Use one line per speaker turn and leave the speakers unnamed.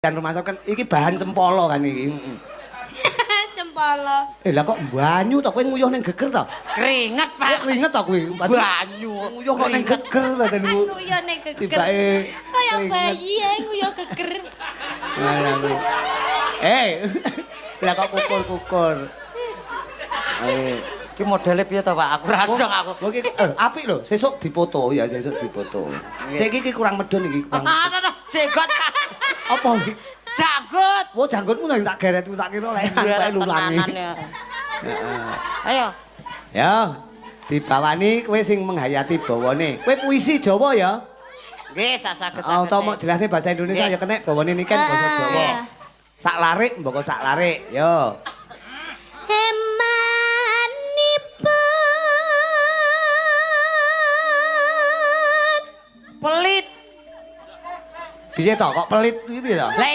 Dan rumah kan iki bahan cempolo kan iki.
Cempolo.
Eh lah kok banyu to kowe nguyuh ning geger to?
Keringet, Pak.
Kok keringet to kuwi?
Banyu.
Nguyuh kok ning geger badan ku.
Nguyuh ning geger.
Tibake
kaya bayi ae nguyuh geger.
Eh. Lah kok kukur-kukur.
Eh, iki modele piye to, Pak? Aku ra dong aku.
Lho iki apik lho, sesuk dipoto ya, sesuk dipoto. Cek iki kurang medun iki, kurang.
Aduh, jenggot.
Apa iki?
Janggut.
Wo janggutmu nang tak geret tak kira lek sampe lulangi.
Heeh. Ayo.
Ya, dibawani kowe sing menghayati bawane. Kowe puisi Jawa ya?
Nggih, sak-saged.
Ah, utawa mok jelasne bahasa Indonesia ya kenek bawane niki kan basa Jawa. Sak larik mboko sak larik. Yo.
Emanipun
pelit.
Piye to kok pelit iki piye to?
Lah